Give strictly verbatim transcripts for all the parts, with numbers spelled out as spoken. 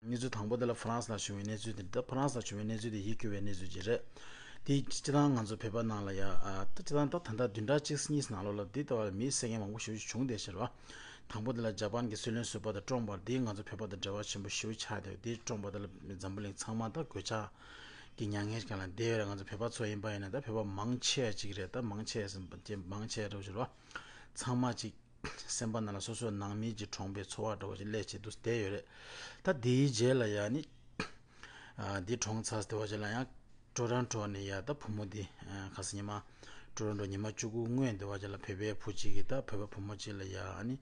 གནས་ཚུལ་དང་པོ་དེ་ལ་ཧྥ་རན་སི་ལ་བྱུང་བའི་གནས་ཚུལ་དེ་རེད། ད་ཧྥ་རན་སི་ལ་བྱུང་བའི་གནས་ཚུལ་དེ་ཡིད་སྐྱོ་བའི་གནས་ཚུལ་ཅིག་རེད། དེ་སྤྱིར་བཏང་ང་ཚོ་བོད་པ་ནང་ལ་ཡ་ཨ་ད་སྤྱིར་བཏང་ད་ད་ལྟ་བདུན་ཕྲག་གཅིག་གཉིས་ནང་ལོགས་ལ་འདི་ལྟ་བུ་མིའི་བསད་མཁན་མང་པོ་ཞེ་པོ་ཅིག་བྱུང་བསྡད་ཤག་རེད་བ། དང་པོ་དེ་ལ་ཇ་པན་གྱི་སྲིད་བློན་ཟུར་པ་དེ་བཀྲོངས་པ་རེད། དེས་ང་ཚོ་བོད་པ་དང་འབྲེལ་བ་ཆེན་པོ་ཞེ་པོ་ཆགས་བསྡད་ཡོད། དེ་བཀྲོངས་པ་དེ་ལ་འཛམ་བུ་གླིང་ཚང་མ་ད་གོད་ཆག་གི་མྱ་ངན་ཞིག་ལ་བསྡད་ཡོད་རེད། ང་ཚོ་བོད་པ་ཚོ་ཡིན་པ་ཡིན་ན་ད་བོད་པ་མང་ཆེ་བ་ཅིག་རེད། ད་མང་ཆེ་བ་ཟེར་མང་ཆེ་བ་འདྲ་བོ་ཞིག་རེད་བ། ཚང་མ་ཅིག་སེམས་པ་ནང་ལ་སོ་སོའི་ནང་མི་ཅིག་གྲོངས་པའི་ཚོར་བ་འདྲ་བོ་ཅིག་སླེབས་བྱས་འདུག་བསྡད་ཡོད་རེད། ད་དེའི་རྗེས་ལ་ཡ་ནི་ཨ་འདི་གྲོངས་ཚར་དེ་བ་ཅིག་ལ་ཡང་ཊོ་རོན་ཊོ་ནས་ཡ་ད་བུ་མོ་འདི་ཨ་ཁ་སང་ཉི་མ་ཊོ་རོན་ཊོ་ཉི་མ་བཅུ་དགུ་སྔོན་དེ་བ་ཅིག་ལ་བོད་པའི་བུ་གཅིག་གིས་ད་བོད་པ་བུ་མོ་གཅིག་ལ་ཡ་ཨ་ནི་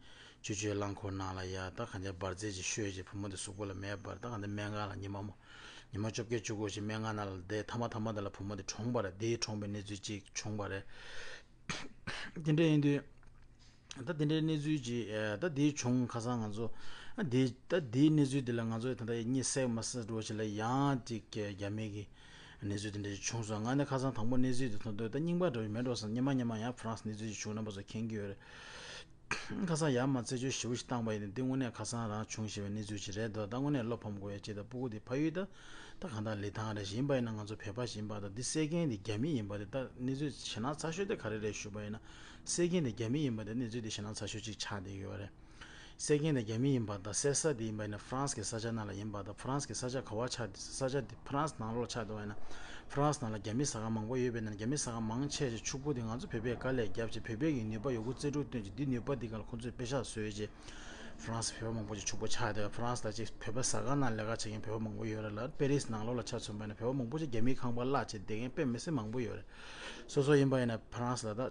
ཆུ་བཅུའི་རླངས་འཁོར་ནང་ལ་ཡ་ད་གང་ཅི་འབར་རྫས་ཅིག་བཤོས་བྱས་བུ་མོ་འདི་གཟུགས་པོ་ལ་མེ་འབར། ད་གང་ཅི་སྨན་ཁང་ལ་ཉི་མ་མོ་ཉི་མ་བཅོ་བརྒྱད་བཅུ་དགུ་ཞིག་སྨན་ཁང་ནང་ལ་བསྡད། མཐའ་མ་མཐའ་མ་དེ་ལ་བུ་མོ་འདི་གྲོངས་པ་རེད། འདིའི་གྲོངས་པའི་གནས་ཚུལ་ཅིག་བྱུང་བ་རེད། དེ་འདྲ་ཡིན་དུས། ད་དེ་འདྲའི་གནས་ཚུལ་ཅིག་ཨ་ད་དེ་བྱུང་ཁ་སང་ང་ཚོ་ཨ་དེ་ད་དེའི་གནས་ཚུལ་དེ་ལ་ང་ཚོས་ད་ལྟ་གཉིད་སད་མ་སད་འགྲོ་བྱེད་ལ་ཡང་ཅིག་རྒྱ་མི་གི་གནས་ཚུལ་དེ་འདྲ་ཅིག་བྱུང་སོང་། ང་ནི་ཁ་སང་དང་པོ་གནས་ཚུལ་དེ་མཐོང་དུས་ད་རྙིང་པ་འདྲ་བོ་མེད་འགྲོ་བསམ། སྙེ་མ་སྙེ་མ་ཡང་ཧྥ་རན་སི་གནས་ཚུལ་ཅིག་བྱུང་རྣམ་པ་ཚོ་མཁྱེན་གྱི་ཡོད་རེད། ཁ་སང་ཡར་མར་རྩད་གཅོད་ཞེ་པོ་ཞིག་བཏང་པ་ཡིན་ན་འདི་དངོས་གནས་ཁ་སང་རང་བྱུང་བཞིན་པའི་གནས་ཚུལ་ཅིག་རེད་འདུག་ད་དངོས་གནས་བློ་ཕམ་དགོས་ཡ་ཅིག་ད་སྤུ་གུ་དེ་ཕ་ཡུལ་ད་ད་གང་ལྟར་ལི་ཐང་རེད། ཡིན་པ་ཡིན་ན་ང་ཚོ་བོད་པ་ཡིན་པ་ད་འདི་བསད་མཁན་དེ་རྒྱ་མི་ཡིན་པ་དེ་ད་གནས་ཚུལ་ཞེད་སྣང་ཚ་ཤོས་དེ་ག་རེ་རེད་ཞུས་པ་ཡིན་ན། བསད་མཁན་དེ་རྒྱ་མི་ཡིན་པ་དེ་གནས་ཚུལ་དེ་ཞེད་སྣང་ཚ་ཤོས་ཅིག་ཆགས་བསྡད་ཡོད་རེད། བསད་མཁན་དེ་རྒྱ་མི་ཡིན་པ་དང་བསད་ས་དེ་ཡིན་པ་ཡིན་ན་ཧྥ་རན་སི་གི་ས་ཆ་ནང་ལ་ཡིན་པ་དང་། ཧྥ་རན་སི་གི་ས་ཆ་ག་བ་ཆགས་ས་ཆ་དེ་ཧྥ་རན་སི་ནང་ལོགས་ཆགས་བསྡད་པ་ཡིན་ན། ཧྥ་རན་སི་ནང་ལ་རྒྱ་མི་ཟ་ཁང་མང་པོ་ཡོད་པའི་ནང་རྒྱ་མི་ཟ་ཁང་མང་ཆེ་ཤོས་ཕྱུག་པོ་དེ་ང་ཚོ་བོད་པས་དཀའ་ལས་བརྒྱབ་བྱས་བོད་པའི་གི་ནུས་པ་ཡོད་རྒུ་རྩལ་སྤྲུགས་བཏོན་བྱས་འདི་ནུས་པ་འདི་སྒང་ལ་ཁོང་ཚོས་པེ་ཤག་བཟོས་བྱས་ཧྥ་རན་སི་བོད་པ་མང་པོ་ཅིག་ཕྱུག་པོ་ཆགས་བསྡད་པ། ཧྥ་རན་སི་ལ་ཅིག་བོད་པ་ཟ་ཁང་ནང་ལས་ཀ་བྱེད་མཁན་བོད་པ་མང་པོ་ཡོད་རེད་ལ། པེ་རི་སི་ནང་ལོགས་ལ་ཆ་མཚོན་པ་ཡིན་ན་བོད་པ་མང་པོ་ཅིག་རྒྱ་མིའི་ཁང་པ་གླ་བྱས་བསྡད་མཁན་དཔེ་མི་སྲིད་མང་པོ་ཡོད་རེད། སོ་སོ་ཡིན་པ་ཡིན་ན་ཧྥ་རན་སི་ལ་ད།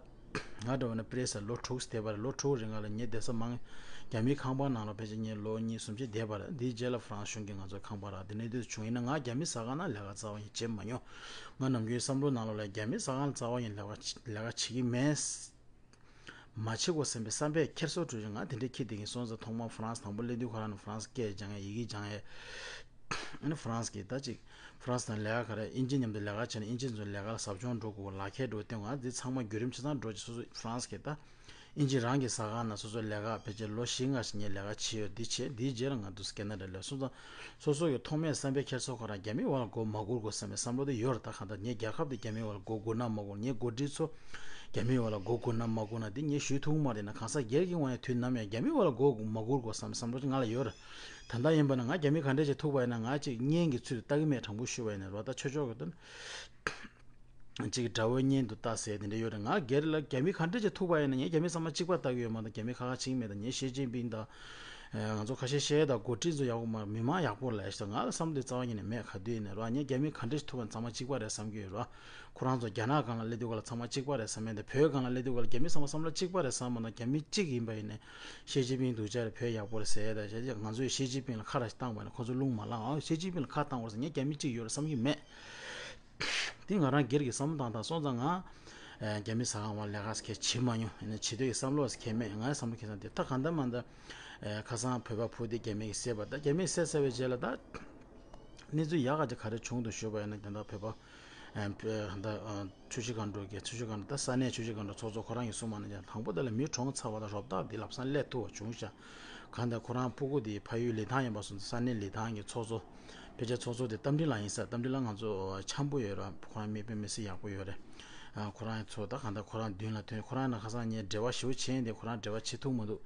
ང་འདྲ་བོ་ན་པེ་རི་སི་ལ་ལོ་དྲུག་བསྡད་པ་རེད། ལོ་དྲུག་རིང་ལ་ངའི་བསྡད་ས་མང་རྒྱ་མིའི་ཁང་པ་ནང་ལ་ཕལ་ཆེར་ངས་ལོ་གཉིས་གསུམ་ཅིག་བསྡད་པ་རེད། འདིའི་རྗེས་ལ་ཧྥ་རན་སི་གཞུང་གིས་ང་ཚོར་ཁང་པ་རག་དེ་ནས་དུས་བྱུང་ཡིན་ན། ང་རྒྱ་མི་ཟ་ཁང་ནང་ལས་ཀ་རྩ་བ་ཡིན་བྱེད་མ་མྱོང་། ང་ནམ་རྒྱུན་བསམ་བློ་ནང་ལོགས་ལ་རྒྱ་མི་ཟ་ཁང་ལ་རྩ་བ་ཡིན་ལས་ཀ་བྱེད་ཀྱི་མེད། མ་བྱེད་དགོས་བསམ་པའི་བསམ་པས་ཁྱེར་སོ་འགྲོ་ཞིང་ང་དེ་འདྲའི་ཁྱི་དེ་གིན་སོང་ཙང་ཐོག་མར་ཧྥ་རན་སི་དང་པོ་སླེབས་དུས་ཁོ་རང་ནི་ཧྥ་རན་སི་སྐད་སྦྱང་ཡ་ཡི་གེ་སྦྱང་ཡ། ཨ་ནི་ཧྥ་རན་སི་གི་ད་ཅིག་ཧྥ་རན་སི་དང་ལས་ཀ་ག་རེ་ཨིན་ཇི་མཉམ་དུ་ལས་ཀ་བྱས་ནས་ཨིན་ཇི་ཚོ་ལས་ཀ་ལ་ཟབ་སྦྱོང་འགྲོ་དགོས། ལག་ཁྱེར་འགྲོ་སྟེ་ང་འདི་ཚང་མ་བརྒྱུད་རིམ་ཆ་ཚང་འགྲོ་ཅིག་སོ་སོ་ཧྥ་རན་སི་གི་ད་ཨིན་ཇི་རང་གི་ཟ་ཁང་ནང་སོ་སོ་ལས་ཀ་ཕལ་ཆེར་ལོ་བཞི་ལྔ་ཞིག་ངས་ལས་ཀ་བྱས་ཡོད། འདི་བྱས་འདིའི་རྗེས་ལ་ང་འདུག་སེ་ཁེ་ན་ཌ་སླེབས་སོང་ཙང་སོ་སོ་གི་ཐོག་མའི་བསམ་པའི་འཁྱེར་སོ་ཁོ་རང་རྒྱ་མིའི་འོག་ལ་མགོ་མ་སྒུར་དགོས་བསམ་པའི་བསམ་བློ་དེ་ཡོད་རེད། ད་གང་ལྟར་ངས་རྒྱལ་ཁབ་དེ་རྒྱ་མིའི་འོག་ལ་མགོ་སྒུར་ན་མ་སྒུར། ངའི་འགོ་ཁྲིད་ཚོ་རྒྱ་མིའི་འོག་ལ་མགོ་སྒུར་ན་མ་སྒུར་ན་འདི་ངས་ཞུ་ཐུབ་མ་རེད་ན། གང་ཟག་སྒེར་གྱི་ངོས་ནས་དུས་ནམ་ཡང་རྒྱ་མིའི་འོག་ལ་མགོ་མ་སྒུར་དགོས་བསམ་པའི་བསམ་བློ་ཅིག་ང་ལ་ཡོད་རེད། ད་ལྟ་ཡིན་པ་ན་ང་རྒྱ་མི་ག་འདྲ་ཅིག་ཐུག་པ་ཡིན་ན་ང་ཅིག་གཉེན་གྱི་ཚུལ་དུ་ལྟ་གི་མེད་དྲང་པོ་ཞུ་བ་ཡིན་ན་རོ། ད་ཆོས་ཕྱོགས་ཀྱི་དོན་ཅིག་དགྲ་བོའི་གཉེན་དུ་ལྟ་ཟེར་དེ་འདྲ་ཡོད་རེད། ང་སྒེར་ལ་རྒྱ་མི་ག་འདྲ་ཅིག་ཐུག་པ་ཡིན་ན་ངས་རྒྱ་མི་ཚང་མ་གཅིག་པ་ལྟ་གི་ཡོད་མ་གཏོགས་རྒྱ་མི་ཁ་ཁ་ཕྱེ་གི་མེད། ད་ངས་ཞི་ཅིན་ཕིང་དང་ང་ཚོ་ཁ་ཤས་བཤད་ཡས་དང་འགོ་ཁྲིད་ཚོ་ཡག་པོ་མ་མི་མང་ཡག་པོ་ལབ་ཤག་ང་ལ་བསམ་བློ་དེ་རྩ་བ་ཉིད་ནས་མེད། ག་དུས་ཡིན་ནའི་རོ་ངས་རྒྱ་མི་ག་འདྲ་ཞིག་ཐུག་པ་ཚང་མ་གཅིག་པ་རེད་བསམ་གྱི་ཡོད་རོ། ཁོ་རང་ཚོ་རྒྱ་ནག་སྒང་ལ་སླེབས་དུས་ག་ལ་ཚང་མ་གཅིག་པ་རེད་བསམ་ཡས་དེ་བོད་སྒང་ལ་སླེབས་དུས་ག་ལ་རྒྱ་མི་ཚང་མ་བསམ་བློ་གཅིག་པ་རེད་བསམ་མ་གཏོགས་རྒྱ་མི་གཅིག་ཡིན་པ་ཡིན་ནའི་ཞི་ཅིན་ཕིང་སྡུག་ཅག་རེད། བོད་ཡག་པོ་རེད་ཟེར་ཡས་དང་བྱས་ང་ཚོས་ཞི་ཅིན་ཕིང་ལ་ཁ་ར་ཞིག་བཏང་པ་ཡིན་ན་ཁོ་ཚོ་རླུང་མ་ལངས། ཨ་ཞི་ཅིན་ཕིང་ལ་ཁ་བཏང་བ་རེད་ཟེར་ངས་རྒྱ་མི་གཅིག་ཡོད་རེད་བསམ་གྱི་མེད། དེ་ང་རང་སྒེར་གྱི་བསམ་བློ་བཏང་སྟངས་སོང་ཙང་ང་རྒྱ་མི་ཟ་ཁང་བ་ལས་ཀ་ཁས་བྱེད་མ་མྱོང་། ཡིན་ན་བྱེད་འདོད་ཀྱི་བསམ་བློ་ཁས་མེད། ངའི་བསམ་བློ་ཁས་སང་དེ་ད་གང་ལྟར་མ་ལྟར་ཁ་སང་བོད་པ་བུ་དེ་རྒྱ་མི་གིས་བསད་པ། ད་རྒྱ་མིས་བསད་ཚར་བའི་རྗེས་ལ་ད་གནས་ཚུལ་ཡག་ག་ཅིག་ག་རེ་བྱུང་འདུག་ཞུས་པ་ཡིན་ན། དེ་འདྲ་བོད་པ་ད་ཆུ་བཞི་སྒང་དྲུག་གི་ཆུ་བཞི་སྒང་དྲུག་ད་ས་གནས་ཆུ་བཞི་སྒང་དྲུག་ཚོགས་གཙོ་ཁོ་རང་གིས་གསུངས་པ་ནང་བཞིན་དང་པོ་དེ་ལ་མི་གྲོངས་ཚར་བ་དང་རོ་བདག་འདི་ལམ་སང་སླེབས་ཐུབ་པ་བྱུང་ཤག་གང་ལྟར་ཁོ་རང་སྤུ་གུ་དེ་ཕ་ཡུལ་ལི་ཐང་ཡིན་པ་སོང་ཙང་ས་གནས་ལི་ཐང་གི་ཚོགས་གཙོ་ཕལ་ཆེར་ཚོགས་གཙོ་དེ་རྟ་མགྲིན་ལགས་ཡིན་ས། རྟ་མགྲིན་ལགས་ང་ཚོ་འཆམ་པོ་ཡོད་ར། ཁོ་རང་མི་དཔེ་མི་སྲིད་ཡག་པོ་ཡོད་རེད། ཨ་ཁོ་རང་ཚོ་ད་གང་ལྟར་ཁོ་རང་མདུན་ལ་ཐོན། ཁོ་རང་ན་ཁ་སང་ངས་འབྲེལ་བ་ཞེ་པོ་བྱས་ཡིན་དེ་ཁོ་རང་འབྲེལ་བ་བྱེད་ཐུབ་མི་འདུག་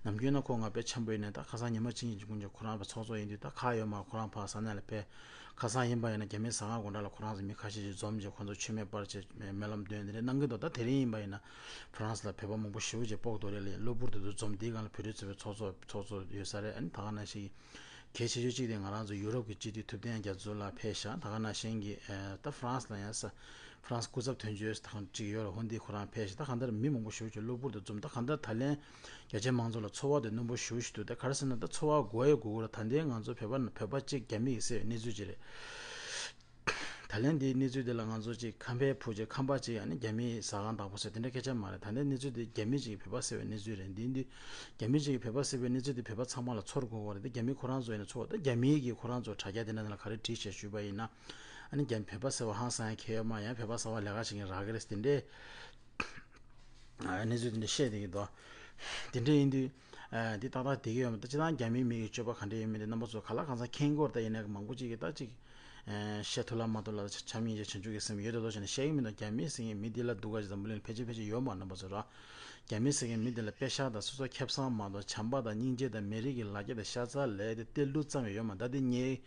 ནམ་རྒྱུན་ན་ཁོ་ང་དཔེ་འཆམ་པོ་ཡིན་ནས་ད་ཁ་སང་ཉི་མ་གཅིག་གཉིས་ཀྱི་གོང་ཁོ་རང་ཚོགས་གཙོ་ཡིན་དུས་ད་ཁ་ཡོད་མ། ཁོ་རང་ཕར་ས་གནས་ལ་ཕེབས། ཁ་སང་ཡིན་པ་ཡིན་ན་རྒྱ་མིའི་ཟ་ཁང་སྒོ་འགྲམ་ལ་ཁོ་རང་ཚོ་མི་ཁ་ཤས་ཤིག་འཛོམས་བྱས་ཁོ་ཚོ་མཆོད་མེ་སྤར་བྱས་སྨོན་ལམ་འདོན་དེ་འདྲ་གནང་གི་འདུག་ད་དེ་རིང་ཡིན་པ་ཡིན་ན་ཧྥ་རན་སི་ལ་བོད་པ་མང་པོ་ཞེ་པོ་ཅིག་སྤོ་གི་འདུག་རེད་ལས། གློ་བུར་དུ་འདུག་འཛོམས་དེའི་སྒང་ལ་བོད་རིགས་ཚོ་བའི་ཚོགས་གཙོ་ཚོགས་གཙོ་ཡོད་ས་རེད། ཨ་ནི་ད་ག་ནང་བཞིན་གལ་ཆེ་ཤོས་གཅིག་དེ་ང་རང་ཚོ་ཡུ་རོབ་ཀྱི་སྤྱི་འཐུས་ཐུབ་བསྟན་རྒྱ་མཚོ་ལགས་ཕེབས་ཤག་ད་ག་ནང་བཞིན་གྱི་ཨ་ད་ཧྥ་རན་སི་ལ་ཡང་ས་ཧྥ་རན་སི་སྐུ་ཚབ་དོན་གཅོད་ད་ག་ཅིག་ཡོད་རེད། ཧོན་དི་ཁོ་རང་ཕེབས་ཤག་ད་གང་ལྟར་མི་མང་པོ་ཞེ་པོ་ཅིག་གློ་བུར་དུ་འཛོམས། ད་གང་ལྟར་ད་ལན་རྒྱ་ཆེ་མང་ཚོགས་ལ་ཚོར་བ་དེ་རྣོན་པོ་ཞེ་པོ་ཞིག་འདུག་ད་ག་རེ་ཟེར་ན་ད་ཚོར་བ་དགོས་ཡ་དགོས་དགོས་རེད། ད་ལྟའི་ང་ཚོ་བོད་པ་བོད་པ་གཅིག་རྒྱ་མི་ཡིས་བསད་པའི་གནས་ཚུལ་ཅིག་རེད། ད་ལན་འདིའི་གནས་ཚུལ་འདི་ལ་ང་ཚོ་གཅིག་ཁམས་པའི་བུ་གཅིག་ཁམས་པ་གཅིག་ཡང་ནི་རྒྱ་མིའི་ཟ་ཁང་བདག་པོ་ཟེར་དེ་འདྲ་སྐད་ཆ་མ་རེད། ད་ལྟའི་གནས་ཚུལ་འདི་རྒྱ་མི་གཅིག་བོད་པ་བསད་པའི་གནས་ཚུལ་རེད། འདི་འདི་རྒྱ་མི་གཅིག་བོད་པ་བསད་པའི་གནས་ཚུལ་འདི་བོད་པ་ཚང་མ་ལ་ཚོར་དགོས་པ་རེད། འདི་རྒྱ་མི་ཁོ་རང་ཚོ་ཡིན་ན་ཚོར། ད་རྒྱ་མིའི་གི་ཁོ་རང་ཚོ་དྲ་རྒྱ་དེ་འདྲ་ནང་ལ་ག་རེ་བྲིས་བྱས་ཞུས་པ་ཡིན་ན། ཨ་ནི་རྒྱ་བོད་པ་ཟེར་བ་ཧང་སང་ཡ་ཁེ་ཡོད་མ། ཡང་བོད་པ་ཟེར་བ་ལས་ཀ་བྱེད་མཁན་རག་གི་རེད་དེ་འདྲའི་གནས་ཚུལ་དེ་འདྲ་བཤད་བསྡད་ཀྱི་འདུག་དེ་འདྲ་ཡིན་དུས་ ཨ་འདི་ཏག་ཏག་བསྡད་ཀྱི་ཡོད་མ་རེད། ད་སྤྱིར་བཏང་རྒྱ་མིའི་མི་གི་སྤྱོད་པ་ག་འདྲ་ཡོད་མེད་དེ་རྣམ་པ་ཚོ་ག་ལ་གང་འཚམ་མཁྱེན་གྱི་ཡོད་རེད། ད་ཡིན་ནའི་མང་པོ་ཅིག་གིས་ད་ཅིག་ཨ་བཤད་ཐུབ་ལ་མ་ཐུབ་ལ་བྱམས་སྙིང་རྗེ་བྱང་ཆུབ་ཀྱི་སེམས་ཡོད་དོ་དོ་བྱས་ནས་བཤད་ཀྱི་མི་འདུག་རྒྱ་མི་ཟེར་མཁན་མི་འདི་ལ་སྡུག་ག་ཅིག་འཛམ་བུ་གླིང་ཕལ་ཆེར་ཕལ་ཆེར་ཡོད་མ་རེད། རྣམ་པ་ཚོ་ར། རྒྱ་མི་ཟེར་མཁན་མི་འདི་ལ་པེ་ཤག་དང་སོ་སོ་ཁེ་བཟང་མ་གཏོགས་བྱམས་པ་དང་སྙིང་རྗེ་དང་མི་རིགས་ཀྱི་ལ་རྒྱ་དང་ཤ་ཚ་ལས་དེ་ཏིལ་ལུ་ཙམ་ཡང་ཡོད་མ་རེད། ད་དེ་ངས་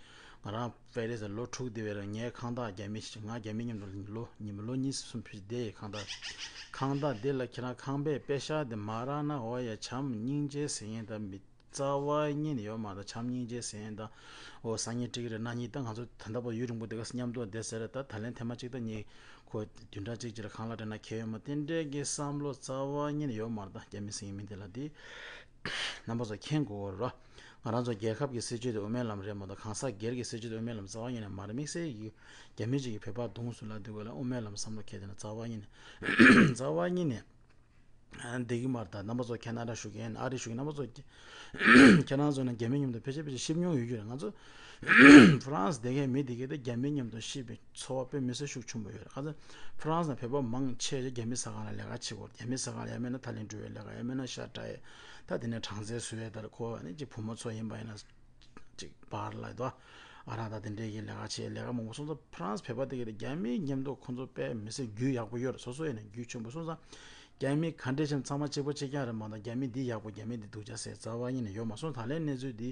ང་རང་པེ་རི་སི་ལོ་དྲུག་བསྡད་པའི་རིང་ངའི་ཁང་བདག་རྒྱ་མི་ཞིག་ང་རྒྱ་མི་མཉམ་དུ་ལོ་ཉི་མ་ལོ་གཉིས་གསུམ་ཕྱིན་བསྡད་ཡི། ཁང་བདག་ཁང་བདག་འདི་ལ་ཁྱེད་རང་ཁང་པའི་པེ་ཤག་འདི་མ་རག་ན་འོ་ཡ་བྱམས་སྙིང་རྗེ་ཟེར་མཁན་ད་མི་རྩ་བ་ཉིད་ནས་ཡོད་མ་རེད། བྱམས་སྙིང་རྗེ་ཟེར་མཁན་ད་འོ་སང་ཉིན་སྤྲད་ཀྱི་རེད། གནངས་ཉིན་ད་ང་ཚོ་ད་ལྟ་བར་ཡུན་རིང་པོ་དེ་ག་མཉམ་དུ་བསྡད་ཟེར་རེད། ད་ད་ལན་ཐེངས་མ་གཅིག་ད་ངས་ཁོ་བདུན་ཕྲག་གཅིག་ཅིག་ལ་ཁང་གླ་སྤྲད་ན་ཁྱད་ཡོད་མ་རེད། དེ་འདྲའི་གི་བསམ་བློ་རྩ་བ་ཉིད་ནས་ཡོད་མ་རེད། ད་རྒྱ་མི་ཟེར་མཁན་མི་འདི་ལ་འདི་རྣམ་པ་ཚོ་མཁྱེན་དགོས་རེད། ང་རང་ཚོ་རྒྱལ་ཁབ་ཀྱི་སྲིད་ཇུས་དེ་དབུ་མའི་ལམ་རེད་མ་གཏོགས་གང་ཟག་སྒེར་གྱི་སྲིད་ཇུས་དེ་དབུ་མའི་ལམ་རྩ་བ་ཉིད་ནས་མ་རེད། དམིགས་བསལ་གྱི་རྒྱ་མི་གཅིག་གིས་བོད་པ་རྡུང་ཟེར་ལབ་དུས་སྒང་ལ་དབུ་མའི་ལམ་བསམ་བློ་འཁྱེར་བསྡད་ན་རྩ་བ་ཉིད་ནས་རྩ་བ་ཉིད་ནས་བསྡད་ཀྱི་མ་རེད། ད་རྣམ་པ་ཚོ་ཁེ་ན་ཌ་བཞུགས་མཁན་ཨ་རི་བཞུགས་མཁན་རྣམ་པ་ཚོ་ཁྱེད་རང་ཚོ་ནང་རྒྱ་མི་མཉམ་དུ་ཕལ་ཆེར་ཕལ་ཆེར་སླེབས་མྱོང་ཡོད་རྒྱུ་རེད། ང་ཚོ་ཧྥ་རན་སི་བསྡད་མཁན་མི་དེ་གས་ད་རྒྱ་མི་མཉམ་དུ་སླེབས་པའི་ཚོར་བ་དཔེ་མི་སྲིད་ཤུགས་ཆེན་པོ་ཡོད་རེད། ཁ་སང་ཧྥ་རན་སི་ནང་བོད་པ་མང་ཆེ་ཆེ་རྒྱ་མི་ཟ་ཁང་ལ་ལས་ཀ་བྱེད་ཀྱི་ཡོད་རེད། རྒྱ་མི་ཟ་ཁང་ལ་ཡང་མིན་ན་ཐ་ལན་འགྲོ་བའི་ལས་ཀ་ཡང་མིན་ན་ཤ་འདྲ་ཡས་ད་དེ་ནས་གྲངས་ཚད་བཟོ་ཡས་ད་ཁོ་ཨ་ནི་ཅིག་བུ་མོ་ཚོ་ཡིན་པ་ཡིན་ན་ཅིག་པར་ལ་དོ་ཨ་རང་ད་དེ་འདྲའི་གི་ལས་ཀ་བྱེད་ལས་ཀ་མང་པོ་སོང་ཙང་ཧྥ་རན་སི་བོད་པ་དེ་གས་ད་རྒྱ་མི་མཉམ་དུ་ཁོང་ཚོ་དཔེ་མི་སྲིད་རྒྱུས་ཡག་པོ་ཡོད་རེད། སོ་སོ་ཡིན་ན་རྒྱུས་ཆེན་པོ་སོང་ཙང་རྒྱ་མི་ག་འདྲས་བྱས་ཚང་མ་གཅིག་པ་གཅིག་རྐྱང་རེད་མ་གཏོགས་རྒྱ་མི་འདི་ཡག་པོ་རྒྱ་མི་འདི་སྡུག་ཅག་ཟེར་རྩ་བ་ཉིད་ནས་ཡོད་མ་སོང་། ད་ལན་གནས་ཚུལ་འདི་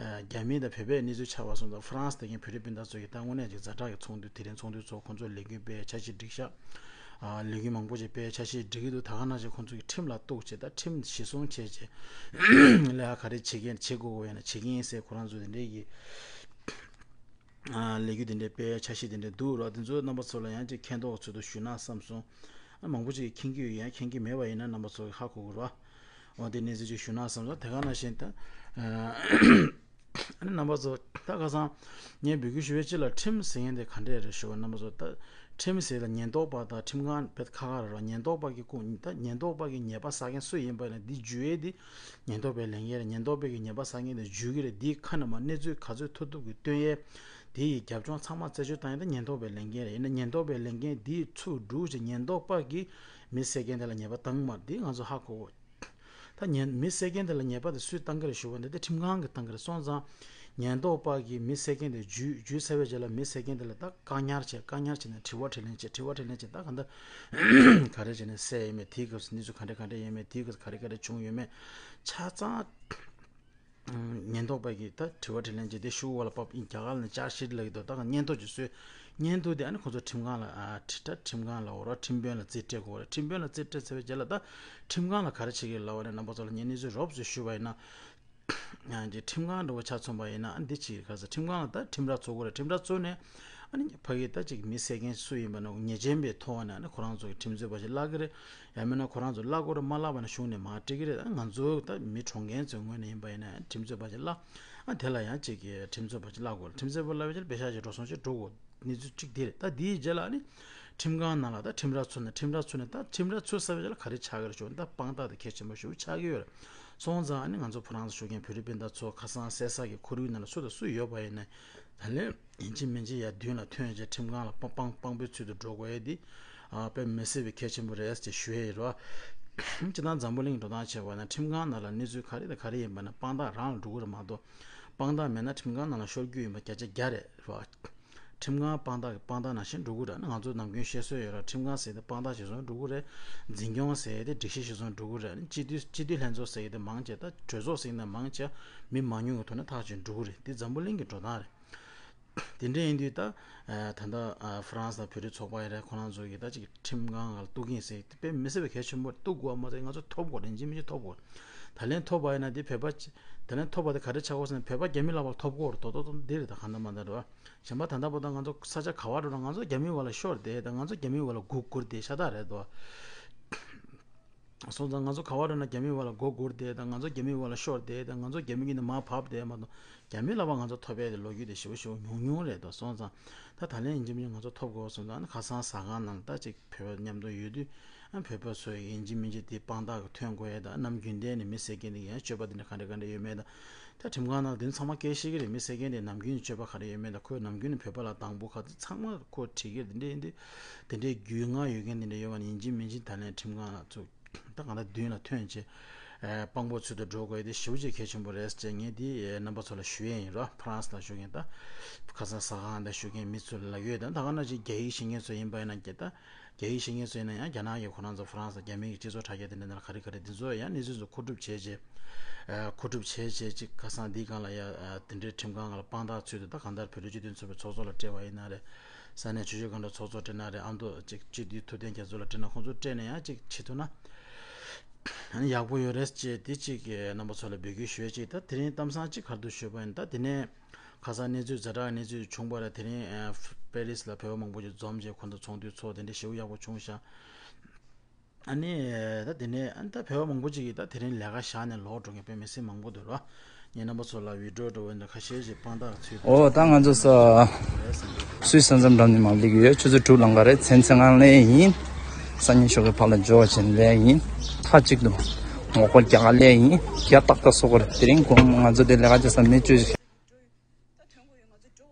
རྒྱ་མི་དང་བོད་པའི་གནས་ཚུལ་ཆགས་པ་སོང་ཙང་ཧྥ་རན་སི་དེ་གའི་བོད་རིགས་སྤུན་ཟླ་ཚོ་གིས་ད་དངོས་གནས་ཅིག་ཛ་དྲག་གི་ཚོགས་འདུ་དེ་རིང་ཚོགས་འདུ་ཚོགས་ཁོང་ཚོ་ལས་འགུལ་སྤེལ་འཆར་གཞི་སྒྲིག་ཤག་ལས་འགུལ་མང་པོ་ཅིག་སྤེལ་འཆར་གཞི་སྒྲིག་གི་འདུག་ད་ག་ནང་བཞིན་ཁོང་ཚོ་གིས་ཁྲིམས་ལ་གཏུགས་བྱས་ད་ཁྲིམས་གཞི་བཟུང་བྱས་བྱས་ལས་ཀ་ག་རེ་བྱེད་མཁན་བྱེད་དགོས་དགོས་ཡོད་ན་བྱེད་ཀྱི་ཡིན་ཟེར་ཁོ་རང་ཚོ་དེ་འདྲའི་གི་ལས་འགུལ་དེ་འདྲའི་སྤེལ་འཆར་གཞི་དེ་འདྲ་འདུག་རོགས། དེ་ཚོ་རྣམ་པ་ཚོ་ལ་ཡང་ཅིག་མཁྱེན་རྟོགས་ཚུལ་དུ་ཞུས་ན་བསམ་སོང་། མང་པོ་ཅིག་མཁྱེན་གྱི་ཡོད། ཡང་མཁྱེན་གྱི་མེད་པ་ཡིན་ན་རྣམ་པ་ཚོ་གིས་ཧ་གོ་དགོས་རོགས། འོ་དེ་གནས་ཚུལ་ཅིག་ཞུས་ན་བསམ་སོང་། དེ་ག་ནང་བཞིན་ད། ཨ་ནི་རྣམ་པ་ཚོ་ད་ཁ་སང་ངས་འབོད་སྐུལ་ཞུ་བའི་སྤྱི་ལ་ཁྲིམས་ཟེར་མཁན་དེ་ག་འདྲས་རེད་ཞུ་བ། རྣམ་པ་ཚོ་ད་ཁྲིམས་ཟེར་ལ་ཉེན་རྟོག་པ་དང་ཁྲིམས་ཁང་བེད་ཁ་ཁ་ར་རོ་ཉེན་རྟོག་པ་གི་ཁོངས་ད་ཉེན་རྟོག་པ་གི་ཉེས་པ་བསགས་མཁན་སུ་ཡིན་པ་ཡིན་ན་འདི་འཇུ་ཡས་འདི་ཉེན་རྟོག་པའི་ལས་འགན་རེད། ཉེན་རྟོག་པའི་གི་ཉེས་པ་བསགས་མཁན་དེ་འཇུ་གི་རེད། འདིའི་ཁ་ནས་མ་གནས་ཚུལ་ག་ཚོད་ཐུབ་ཐུབ་གི་སྟོན་ཡས་དེ་ཡི་རྒྱབ་ལྗོངས་ཚང་མ་རྩད་གཅོད་བཏང་ཡས་ད་ཉེན་རྟོག་པའི་ལས་འགན་རེད། ཡིན་ན་ཉེན་རྟོག་པའི་ལས་འགན་འདི་ཚུར་སྒྲུག་ཅིག་ཉེན་རྟོག་པ་གི་མི་བསད་མཁན་དེ་ལ་ཉེས་པ་བཏང་མ་རེད། འདི་ང་ཚོ་ཧ་གོ་དགོས། ད་ཉེན་མི་བསད་མཁན་དེ་ལ་ཉེས་པ་དེ་སུས་བཏང་གི་རེད་ཞུ་བ་འདི་ད་ཁྲིམས་ཁང་གིས་བཏང་གི་རེད། སོང་ཙང་ཉེན་རྟོག་པ་གིས་མི་བསད་མཁན་དེ་འཇུས་འཇུས་ཚར་བའི་རྗེས་ལ་མི་བསད་མཁན་དེ་ལ་ད་བཀག་ཉར་བྱས། བཀག་ཉར་བྱས་ནས་དྲི་བ་དྲིས་ལན་བྱས། དྲི་བ་དྲིས་ལན་བྱས་ད་ག་འདྲ་ག་རེ་བྱས་ནས་བསད་ཡོད་མེད། དེའི་སྐབས་སུ་གནས་ཚུལ་ག་འདྲ་ག་འདྲ་ཡོད་མེད། དེའི་སྐབས་སུ་ག་རེ་ག་རེ་བྱུང་ཡོད་མེད་ཆ་ཚང་ཉེན་རྟོག་པ་གིས་ད་དྲི་བ་དྲིས་ལན་བྱས་ཏེ་ཤུགས་ཝ་ལ་པབ་ཨིན་རྒྱ་གར་ནས་ཅར་ཤིཊ་ལབ་ཀྱི་འདུག་ད་ག་སྙན་ཐོ་ཅིག་བཟོས། སྙན་ཐོ་དེ་ཨ་ནི་ཁོ་ཚོ་ཁྲིམས་ཁང་ལ་ཨ་ཁྲི་ད་ཁྲིམས་ཁང་ལ་འོ་རོགས་ཁྲིམས་དཔོན་ལ་རྩིས་སྤྲད་དགོས་རེད། ཁྲིམས་དཔོན་ལ་རྩིས་སྤྲད་ཚར་བའི་རྗེས་ལ་ད་ཁྲིམས་ཁང་ལ་ག་རེ་བྱེད་ཀྱི་ལབ་པ་རེད། རྣམ་པ་ཚོ་ལ་ངས་གནས་ཚུལ་རོབ་ཙམ་ཞུས་པ་ཡིན་ན། ཨ་ནི་ཁྲིམས་ཁང་འདྲ་བོ་ཆ་མཚོན་པ་ཡིན་ན་ཨ་ནི་འདི་ཅིག་ག་ས་ཁྲིམས་ཁང་ལ་ད་ཁྲིམས་ར་བཙུགས་དགོས་རེད། ཁྲིམས་ར་བཙུགས་ནས་ཨ་ནི་ཕ་གི་ད་ཅིག་མི་བསད་མཁན་སུ་ཡིན་པ་ན་ཉེས་ཅན་པའི་ཐོག་ནས་ཨ་ནི་ཁོ་རང་ཚོ་གི་ཁྲིམས་རྩོད་པ་ཞིག་བརླག་གི་རེད། ཡང་མིན་ན་ཁོ་རང་ཚོ་བརླག་དགོས་རེད། མ་བརླག་པ་ན་གཞུང་ནས་མར་སྤྲད་ཀྱི་རེད། ང་ཚོ་ད་མི་གྲོངས་མཁན་ཚོའི་ངོས་ནས་ཡིན་པ་ཡིན་ན་ཁྲིམས་རྩོད་པ་ཞིག་བརླག་ཨ་དེ་ལ་ཡང་ཅིག་གི་ཁྲིམས་རྩོད་པ་ཞིག་བརླག་དགོས་རེད། ཁྲིམས་རྩོད་པ་བརླག་པའི་རྗེས་ལ་པེ་ཤག་ཅིག་འགྲོ་སོང་ཅིག་འགྲོ་དགོས། གནས་ཚུལ་གཅིག་དེ་རེད། ད་དེའི་རྗེས་ལ་ཨ་ནི་ཁྲིམས་ཁང་ནང་ལ་ད་ཁྲིམས་ར་ཚུད་ནས་ཁྲིམས་ར་ཚུད་ནས་ད་ཁྲིམས་ར་ཚུད་ཚར་བའི་རྗེས་ལ་ག་རེ་ཆགས་ཀྱི་རེད་ཞུ་ན་ད་དཔང་རྟགས་དེ་གལ་ཆེན་པོ་ཞེ་པོ་ཆགས་ཀྱི་ཡོད་རེད། སོང་ཙང་ཨ་ནི་ང་ཚོ་ཧྥ་རན་སི་བཞུགས་མཁན་བོད་རིགས་སྤུན་ཟླ་ཚོ་ཁ་སང་བསད་ས་གི་ཁོར་ཡུག་ནང་ལ་སུ་དང་སུ་ཡོད་པ་ཡིན་ན་ད་ལན་ཡིན་གཅིག་མིན་གཅིག་ཡར་མདུན་ལ་ཐོན་བྱས་ཁྲིམས་ཁང་ལ་དཔང་དཔང་དཔང་པོའི་ཚུལ་དུ་འགྲོ་དགོས་ཡས་འདི་ཨ་དཔེ་མི་སྲིད་པའི་གལ་ཆེན་པོ་རེད་ཅེས་ཞུ་ཡས་ཡོད་རེད་བ། སྤྱིར་བཏང་འཛམ་བུ་གླིང་འགྲོ་སྟངས་བྱས་པ་ན་ཁྲིམས་ཁང་ནང་ལ་གནས་ཚུལ་ག་རེ་དང་ག་རེ་ཡིན་པ་ན་དཔང་རྟགས་རང་ལ་འགྲོ་གི་རེད་མ་གཏོགས་དཔང་རྟགས་མེད་ན་ཁྲིམས་ཁང་ནང་ལ་ཤོར་རྒྱུ་ཡིན་པ་བརྒྱ་ཆ་བརྒྱ་རེད་བ། ཁྲིམས་ཁང་དཔང་རྟགས་ཀྱི་དཔང་རྟགས་ནང་བཞིན་འགྲོ་གི་རེད། ང་ཚོ་ནམ་རྒྱུན་བཤད་སྲོལ་ཡོད་ར། ཁྲིམས་ཁང་ཟེར་ཏེ་དཔང་རྟགས་གཞིར་བཟུང་འགྲོ་གི་རེད། འཛིན་སྐྱོང་ཟེར་ཏེ་སྒྲིག་གཞི་གཞིར་བཟུང་འགྲོ་གི་རེད། སྤྱི་འཐུས་སྤྱི་འཐུས་ལྷན་ཚོགས་ཟེར་ཏེ་མང་ཆེ་ད་གྲོས་ཚོགས་ཟེར་ན་མང་ཆེ་མི་མང་ཉུང་གི་ཐོག་ནས་ཐག་གཅོད་འགྲོ་གི་རེད། འདི་འཛམ་བུ་གླིང་གི་འགྲོ་སྟངས་རེད། དེ་འདྲ་ཡིན་དུས་ད་ད་ལྟ་ཧྥ་རན་སི་དང་བོད་རིགས་ཚོགས་པ་ཡིན་རེད། ཁོ་རང་ཚོ་གིས་ད་ཅིག་ཁྲིམས་ཁང་ལ་གཏུག་གིན་ཟེར་དེ་དཔེ་མི་སྲིད་པའི་གལ་ཆེན་པོ་རེད། གཏུག་དགོས་པ་མ་ཟད་ང་ཚོ་ཐོབ་དགོས་རེད། ཡིན་གཅིག་མིན་གཅིག་ཐོབ་དགོས་རེད། ད་ལན་ཐོབ་པ་ཡིན་ན་དེ་བོད་པ་ད་ལན་ཐོབ་པ་དེ་ག་རེ་ཆགས་དགོས་ཟེར་ན་བོད་པ་རྒྱ་མི་ལག་པར་ཐོབ་དགོས་རེད། དོ་དོ་དོ་འདི་རེད། ད་གང་ལྟར་མ་ལྟར་རེད་བ། གཞན་པ་ད་ལྟ་བར་དུ་ང་ཚོ་ས་ཆ་ག་བར་འགྲོ་ན་ང་ཚོ་རྒྱ་མིའི་འོག་ལ་ཤོར་བསྡད་དང་ང་ཚོ་རྒྱ་མིའི་འོག་ལ་སྒུག་སྒུར་བསྡད་ཤ་སྟག་རེད་དོ། སོང་ཙང་ང་ཚོ་ག་བར་འགྲོ་ན་རྒྱ་མིའི་འོག་ལ་སྒུག་སྒུར་བསྡད་དང་ང་ཚོ་རྒྱ་མིའི་འོག་ལ་ཤོར་བསྡད་དང་ང་ཚོ་རྒྱ་མི་གིས་ནི་མར་བབས་བསྡད་མ་གཏོགས་རྒྱ་མིའི་ལག་པ་ང་ཚོ་ཐོབ་ཡས་དེ་ལོ་རྒྱུས་དེ་ཞེ་པོ་ཞེ་པོ་ཉུང་ཉུང་རེད་དོ། སོང་ཙང་ད་ད་ལན་ཡིན་གཅིག་མིན་གཅིག་ང་ཚོ་ཐོབ་དགོས་སོང་ཙང་ཁ་སང་ཟ་ཁང་ནང་ལ་ད་ཅིག་བོད་པ་མཉམ་དུ་ཡོད་དུས་བོད་པ་ཚོས་ཡིན་གཅིག་མིན་གཅིག་དེ་དཔང་རྟགས་ཀྱི་ཐོན་དགོས་ཡས་དང་ནམ་རྒྱུན་གཏན་ནས་མི་བསད་མཁན་དེ་ཡང་སྤྱོད་པ་དེ་འདྲ་ག་འདྲ་ག་འདྲ་ཡོད་མེད་དང་། ད་ཁྲིམས་ཁང་ནང་དེ་ཚང་མ་སྐད་ཤེས་ཀྱི་རེད། མི་བསད་མཁན་དེ་ནམ་རྒྱུན་གྱི་སྤྱོད་པ་ག་རེ་ཡོད་མེད་དང་ཁོས་ནམ་རྒྱུན་ནས་བོད་པ་ལ་སྡང་པོ་ག་ཚོད་ཚང་མ་ཁོ་བྲིས་ཀྱི་རེད། དེ་འདྲ་ཡིན་དུས་དེ་འདྲའི་རྒྱུས་མངའ་ཡོད་མཁན་དེ་འདྲ་ཡོད་པ་ན་ཡིན་གཅིག་མིན་གཅིག་ད་ལན་ཁྲིམས་ཁང་ལ་ཚུར་ད་གང་ལྟར་མདུན་ལ་ཐོན་བྱས་ ཨ་དཔང་པོ་ཚུལ་དུ་འགྲོ་དགོས་དེ་ཞེ་པོ་ཅིག་གལ་ཆེན་པོ་རེད་ཅེས་ངས་འདི་རྣམ་པ་ཚོ་ལ་ཞུ་ཡས་ཡིན་རོ། ཕ་རན་སི་ལ་བཞུགས་མཁན་ད་ཁ་སང་ཟ་ཁང་དང་བཞུགས་མཁན་མི་ཚོ་ལ་ཡོད་དང་ད་ག་ནང་བཞིན་རྒྱ་ཡིག་ཤེས་མཁན་ཚོ་ཡིན་པ་ཡིན་ན་ཀྱེ་ད། རྒྱ་ཡིག་ཤེས་མཁན་ཚོ་ཡིན་ན་ཡང་རྒྱ་ནག་གི་ཁོ་རང་ཚོ་ཕ་རན་སི་རྒྱ་མི་གི་སྤྱི་ཚོགས་དྲ་རྒྱ་དེ་འདྲ་ནང་ལ་ག་རེ་ག་རེ་འདི་ཚོ་ཡང་གནས་ཚུལ་ཚོ་མཁོ་སྒྲུབ་བྱས་རྗེས། ཨ་མཁོ་སྒྲུབ་བྱས་རྗེས་ཅིག་ཁ་སང་འདི་སྒང་ལ་ཡ་ཨ་དེ་འདྲའི་ཁྲིམས་ཁང་ལ་དཔང་རྟགས་ཚུལ་དུ་ད་གང་ལྟར་བོད་ཕྲུག་སྤྱི་མཐུན་ཚོགས་པའི་ཚོགས་གཙོ་ལ་སྤྲད་པ་ཡིན་ན་རེད། ས་གནས་ཆུ་བཞི་སྒང་དྲུག་ཚོགས་གཙོ་སྤྲད་ན་རེད། ཨ་མདོ་ཅིག་སྤྱི་འཐུས་ཐུབ་བསྟན་རྒྱ་མཚོ་ལ་སྤྲད་ན་ཁོང་ཚོ་སྤྲད་ན་ཡང་ཅིག་བྱེད་ཐུབ་ན་ཨ་ནི་ཡག་པོ་ཡོད་རེད་ཅེས་དེ་ཅིག་རྣམ་པ་ཚོ་ལ་འབོད་སྐུལ་ཞུ་ཡས་ཅིག་ད་དེ་རིང་གཏམ་བཟང་ཅིག་ག་རེ་འདུག་ཞུས་པ་ཡིན་ད་དེ་ནས། ཁ་སང་གནས་ཚུལ་ཛ་དྲག་གནས་ཚུལ་བྱུང་བ་ལ་དེ་རིང་ཨ་པེ་རིས་ལ་བོད་པ་མང་པོ་ཞིག་འཛོམས་རྗེས་ཁོང་ཚོ་ཚོགས་འདུ་ཚོགས་དེ་འདྲ་ཞེ་པོ་ཡག་པོ་བྱུང་ཤག་ཨ་ནི་ད་དེ་ནས་ཨ་ནི་ད་བོད་པ་མང་པོ་ཅིག་གིས་ད་དེ་རིང་ལས་ཀ་བཞག་ནས་ལོག་འགྲོ་མཁན་དཔེ་མི་སྲིད་མང་པོ་འདུག་ར། ངས་རྣམ་པ་ཚོ་ལ་བི་ཌིའོ་འདྲ་བོ་འདྲ་ཁ་ཤས་ཤིག་དཔང་རྟགས་ཚུལ་དུ། ཨོ་ད་ང་ཚོ་ས་སུད་ས་མཚམས་འགྲམ་ནས་མར་སླེབས་ཀྱི་ཡོད། ཆུ་ཚོད་དྲུག་ལམ་ཁ་རེད། མཚན་ཚེ་སྔ་ལས་ཡིན། སང་ཉིན་ཞོགས་ཀྱི་ཕར་ལ་འབྱོར་བ་བྱས་ནས་ལས་ཡིན། མཐའ་གཅིག་ཏུ་ངོ་རྒོལ་རྒྱག་ག་སླེབས་ཡིན། རྒྱ་ཏག་ཏག་བཟོ་དགོས་རེད། དེ་རིང་དགོང་མོ་ང་ཚོ་དེ་ལས་ཀ་བྱེད་ས་མེད་བཅོས།